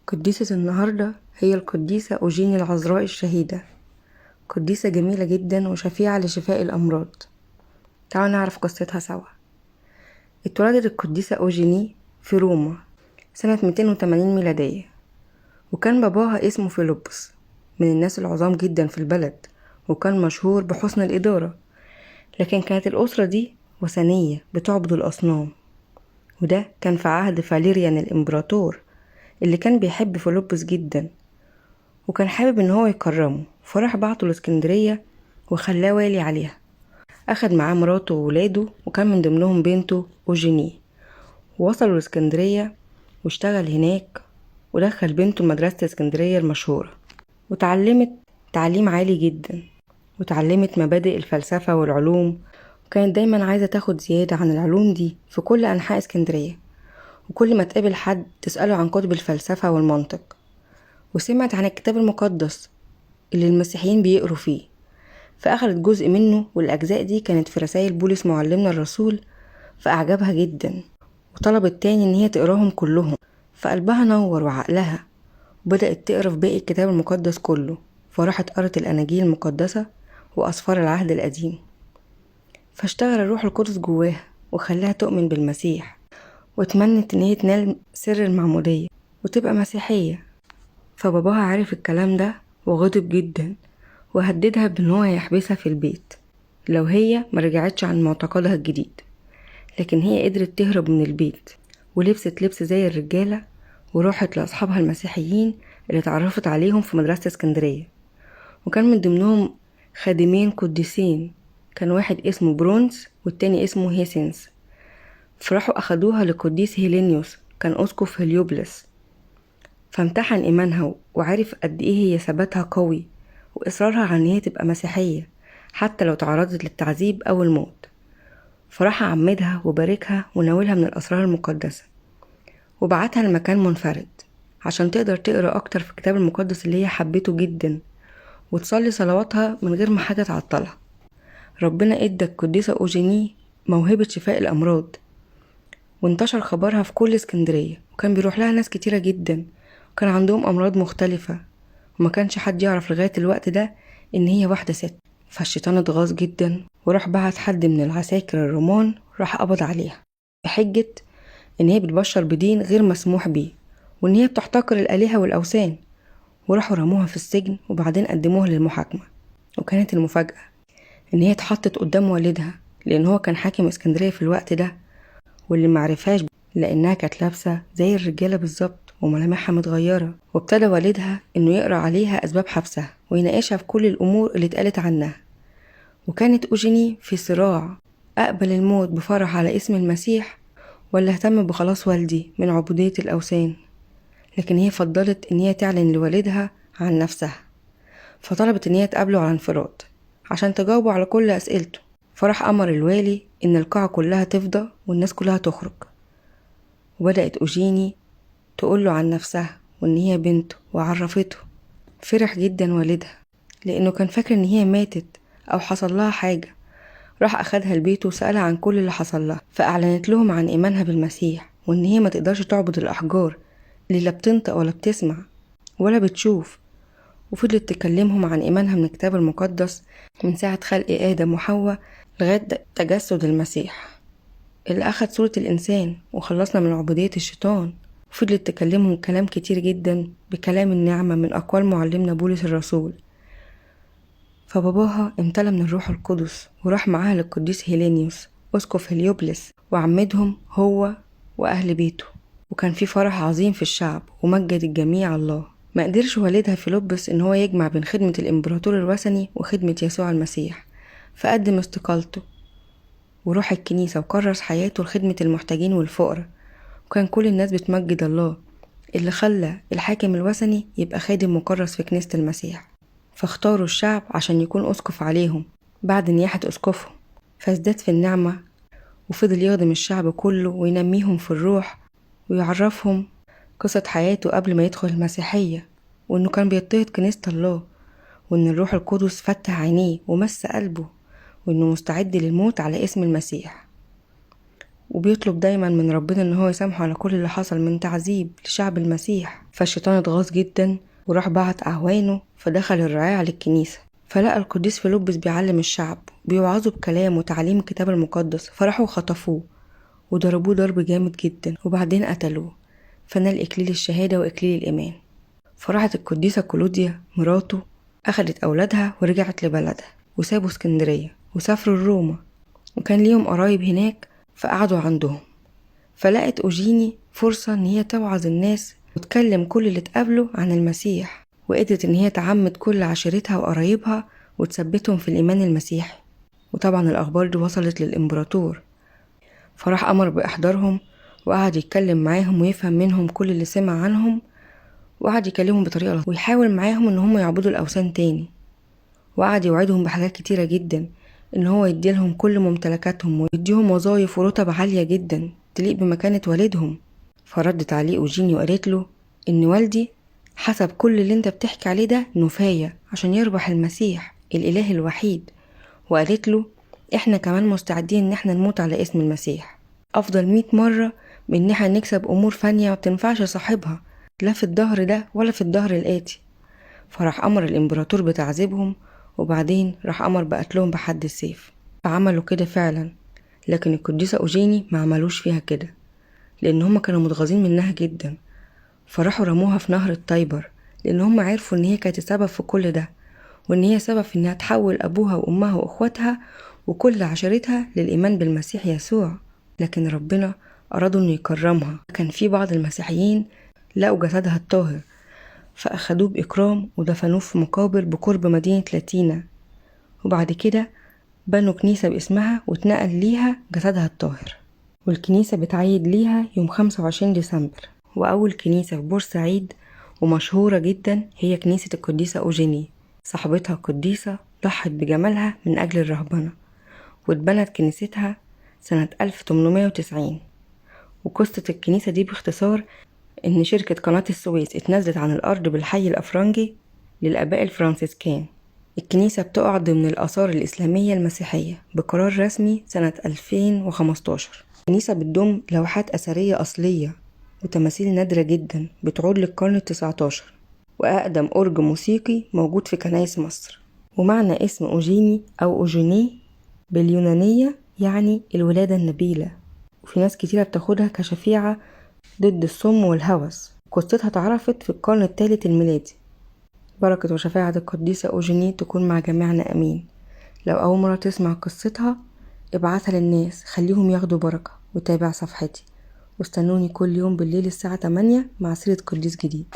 قديسة النهاردة هي القديسة أوجيني العذراء الشهيدة، قديسة جميلة جدا وشفيعة لشفاء الأمراض. تعالوا نعرف قصتها سوا. اتولدت القديسة أوجيني في روما سنة 280 ميلادية، وكان باباها اسمه فيلبس، من الناس العظام جدا في البلد، وكان مشهور بحسن الإدارة. لكن كانت الأسرة دي وثنية بتعبد الأصنام، وده كان في عهد فاليريان الإمبراطور اللي كان بيحب فيلبس جدا، وكان حابب إن هو يكرمه، فراح بعته الإسكندرية وخلاه والي عليها. أخد معاه مراته وولاده، وكان من ضمنهم بنته أوجيني. ووصلوا الإسكندرية واشتغل هناك، ودخل بنته مدرسة اسكندرية المشهورة، وتعلمت تعليم عالي جدا، وتعلمت مبادئ الفلسفة والعلوم، وكانت دايما عايزة تاخد زيادة عن العلوم دي في كل أنحاء اسكندرية، وكل ما تقابل حد تسأله عن كتب الفلسفة والمنطق. وسمعت عن الكتاب المقدس اللي المسيحيين بيقروا فيه، فأخذت جزء منه، والأجزاء دي كانت في رسائل بولس معلمنا الرسول، فأعجبها جدا، وطلبت تاني إن هي تقراهم كلهم، فقلبها نور وعقلها، وبدأت تقرا في باقي الكتاب المقدس كله. فراحت قرت الأناجيل المقدسة وأسفار العهد القديم، فاشتغل الروح القدس جواها وخلاها تؤمن بالمسيح، واتمنت إن هي تنال سر المعمودية وتبقى مسيحية. فباباها عرف الكلام ده وغضب جدا، وهددها بإن هو هيحبسها في البيت لو هي ما رجعتش عن معتقدها الجديد. لكن هي قدرت تهرب من البيت، ولبست لبس زي الرجالة، وراحت لأصحابها المسيحيين اللي اتعرفت عليهم في مدرسة اسكندرية، وكان من ضمنهم خادمين قديسين، كان واحد اسمه برونز والتاني اسمه هيسنس. فراحوا أخدوها لقديس هيلينيوس، كان أسقف هليوبلس، فامتحن إيمانها وعرف قد إيه هي ثباتها قوي وإصرارها على إن هي تبقى مسيحية حتى لو تعرضت للتعذيب أو الموت. فراح عمدها وباركها وناولها من الأسرار المقدسة، وبعتها لمكان منفرد عشان تقدر تقرأ أكتر في الكتاب المقدس اللي هي حبته جدا، وتصلي صلواتها من غير ما حاجة تعطلها. ربنا ادى القديسة أوجيني موهبة شفاء الأمراض، وانتشر خبرها في كل اسكندرية، وكان بيروح لها ناس كتيرة جدا، وكان عندهم أمراض مختلفة، وما كانش حد يعرف لغاية الوقت ده إن هي واحدة ست. فالشيطان اتغاظ جدا، وراح بعت حد من العساكر الرومان راح قبض عليها بحجة إن هي بتبشر بدين غير مسموح بيه، وإن هي بتحتقر الآلهة والأوثان، وراحوا رموها في السجن، وبعدين قدموها للمحاكمة. وكانت المفاجأة إن هي اتحطت قدام والدها، لأن هو كان حاكم اسكندرية في الوقت ده، واللي معرفهاش لأنها كانت لابسة زي الرجالة بالظبط وملامحها متغيرة. وابتدى والدها إنه يقرأ عليها أسباب حبسها ويناقشها في كل الأمور اللي اتقالت عنها. وكانت أوجيني في صراع، أقبل الموت بفرح على اسم المسيح ولا اهتم بخلاص والدي من عبودية الأوثان؟ لكن هي فضلت إن هي تعلن لوالدها عن نفسها، فطلبت إن هي تقابله على انفراد عشان تجاوبه على كل أسئلته. فراح أمر الوالي إن القاعة كلها تفضى والناس كلها تخرج، وبدأت أوجيني تقوله عن نفسها وإن هي بنته وعرفته. فرح جدا والدها لأنه كان فاكر إن هي ماتت أو حصل لها حاجة. راح أخدها البيت وسألها عن كل اللي حصل لها، فأعلنت لهم عن إيمانها بالمسيح، وإن هي ما تقدرش تعبد الأحجار اللي لا بتنطق ولا بتسمع ولا بتشوف. وفضلت تكلمهم عن إيمانها من الكتاب المقدس من ساعة خلق آدم وحواء لغاية تجسد المسيح اللي أخد صورة الإنسان وخلصنا من عبودية الشيطان. وفضلت تكلمهم كلام كتير جدا بكلام النعمة من أقوال معلمنا بولس الرسول. فباباها امتلى من الروح القدس وراح معاها للقديس هيلينيوس أسقف هليوبلس، وعمدهم هو وأهل بيته، وكان في فرح عظيم في الشعب ومجد الجميع الله. ما قدرش والدها فيلبس إن هو يجمع بين خدمة الإمبراطور الوثني وخدمة يسوع المسيح، فقدم استقالته وروح الكنيسة وكرس حياته لخدمة المحتاجين والفقراء. وكان كل الناس بتمجد الله اللي خلى الحاكم الوثني يبقى خادم مكرس في كنيسة المسيح. فاختاروا الشعب عشان يكون أسقف عليهم بعد نياحة أسقفهم، فازداد في النعمة وفضل يخدم الشعب كله وينميهم في الروح ويعرفهم قصة حياته قبل ما يدخل المسيحية، وإنه كان بيضطهد كنيسة الله، وإن الروح القدس فتح عينيه ومس قلبه، وإنه مستعد للموت على اسم المسيح. وبيطلب دايما من ربنا إن هو يسامحه على كل اللي حصل من تعذيب لشعب المسيح. فالشيطان اتغاظ جدا وراح بعت أعوانه، فدخل الرعاع للكنيسة، فلقى القديس فيلبس بيعلم الشعب بيوعظه بكلام وتعليم الكتاب المقدس، فراحوا خطفوه وضربوه ضرب جامد جدا وبعدين قتلوه، فنال إكليل الشهادة وإكليل الإيمان. فراحت القديسة كلوديا مراته أخدت أولادها ورجعت لبلدها، وسابوا اسكندرية وسافروا لروما، وكان ليهم قرايب هناك فقعدوا عندهم. فلقت أوجيني فرصة إن هي توعظ الناس وتكلم كل اللي تقابله عن المسيح، وقدرت إن هي تعمد كل عشيرتها وقرايبها وتثبتهم في الإيمان المسيحي. وطبعا الأخبار دي وصلت للإمبراطور، فراح أمر بإحضارهم وقعد يتكلم معاهم ويفهم منهم كل اللي سمع عنهم، وقعد يكلمهم بطريقة لطيفة ويحاول معاهم إن هم يعبدوا الأوثان تاني، وقعد يوعدهم بحاجات كتيرة جدا، إن هو يديلهم كل ممتلكاتهم ويديهم وظايف ورتب عالية جدا تليق بمكانة والدهم. فردت عليه أوجيني وقالت له إن والدي حسب كل اللي انت بتحكي عليه ده نفاية عشان يربح المسيح الإله الوحيد، وقالت له إحنا كمان مستعدين إن إحنا نموت على اسم المسيح أفضل 100 مرة من إن إحنا نكسب أمور فانية ما بتنفعش صاحبها لا في الدهر ده ولا في الدهر الآتي. فراح أمر الإمبراطور بتعذيبهم، وبعدين راح أمر بقتلهم بحد السيف، فعملوا كده فعلا. لكن القديسة أوجيني ما عملوش فيها كده لأن هما كانوا متغاظين منها جدا، فراحوا رموها في نهر التايبر، لأن هما عرفوا إن هي كانت السبب في كل ده، وإن هي سبب في إنها تحول أبوها وأمها وأخواتها وكل عشيرتها للإيمان بالمسيح يسوع. لكن ربنا أرادوا إنه يكرمها. كان في بعض المسيحيين لقوا جسدها الطاهر فأخدوه بإكرام ودفنوه في مقابر بقرب مدينة لاتينا، وبعد كده بنوا كنيسة باسمها واتنقل ليها جسدها الطاهر، والكنيسة بتعيد ليها يوم 25 ديسمبر. وأول كنيسة في بورسعيد ومشهورة جدا هي كنيسة القديسة أوجيني، صاحبتها القديسة ضحت بجمالها من أجل الرهبنة، واتبنت كنيستها سنة 1890. وقصة الكنيسة دي باختصار إن شركة قناة السويس اتنزلت عن الأرض بالحي الأفرنجي للآباء الفرنسيسكان. الكنيسة بتقع ضمن الآثار الإسلامية المسيحية بقرار رسمي سنة 2015. الكنيسة بتضم لوحات أثرية أصلية وتماثيل نادرة جدا بتعود للقرن 19، وأقدم أورج موسيقي موجود في كنايس مصر. ومعنى اسم أوجيني أو أوجيني باليونانية يعني الولادة النبيلة، وفي ناس كتيرة بتاخدها كشفيعة ضد السم والهوس. قصتها اتعرفت في القرن الثالث الميلادي. بركة وشفاعة القديسة أوجيني تكون مع جميعنا، أمين. لو أول مرة تسمع قصتها ابعتها للناس، خليهم ياخدوا بركة، وتابع صفحتي، واستنوني كل يوم بالليل الساعة 8 مع سيرة قديس جديد.